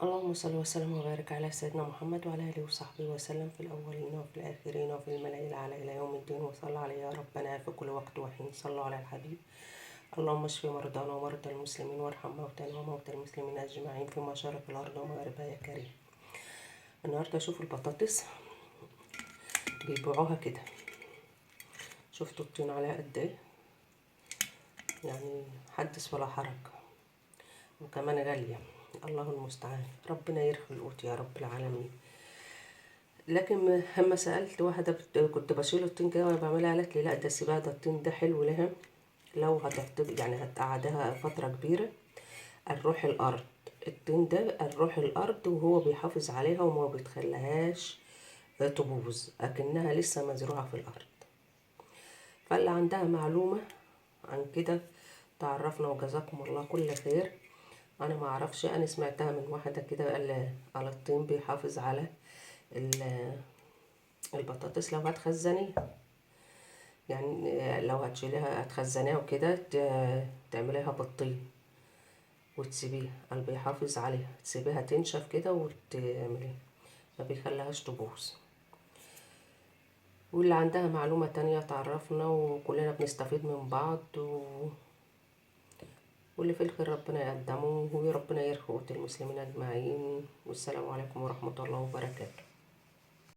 اللهم صل وسلم وبارك على سيدنا محمد وعلى آله وصحبه وسلم في الأولين وفي الآخرين وفي الملأ الأعلى إلى يوم الدين، وصلى عليه يا ربنا في كل وقت وحين. صلوا على الحبيب. اللهم اشف مرضانا ومرضى المسلمين وارحم موتانا وموتى المسلمين أجمعين في مشارق الأرض ومغاربها يا كريم. النهارده شوفوا البطاطس بيبيعوها كده، شفتوا الطين عليها قد ايه؟ يعني حدث ولا حرج، وكمان غالية. الله المستعان، ربنا يرخي القوت يا رب العالمين. لكن لما سألت واحدة كنت بشيل الطين كده وانا بعملها، قالت لي لا ده سيبها، ده الطين ده حلو لها لو هتحتفظ، يعني هتقعدها فترة كبيرة. الروح الأرض، الطين ده الروح الأرض، وهو بيحافظ عليها وما بتخليهاش تبوظ، أكنها لسه مزروعة في الأرض. فاللي عندها معلومة عن كده تعرفنا، وجزاكم الله كل خير. انا ما اعرفش، انا سمعتها من واحدة كده، قال على الطين بيحافظ على البطاطس لو هتخزنيها، يعني لو هتشيليها هتخزنيها وكده تعمليها بالطين وتسيبيها، قال بيحافظ عليها، تسيبيها تنشف كده وتعمليها، ما بيخليهاش تبوظ. واللي عندها معلومة تانية تعرفنا، وكلنا بنستفيد من بعض، واللي في الخير ربنا يقدمه، وربنا يرخي قوت المسلمين أجمعين. والسلام عليكم ورحمة الله وبركاته.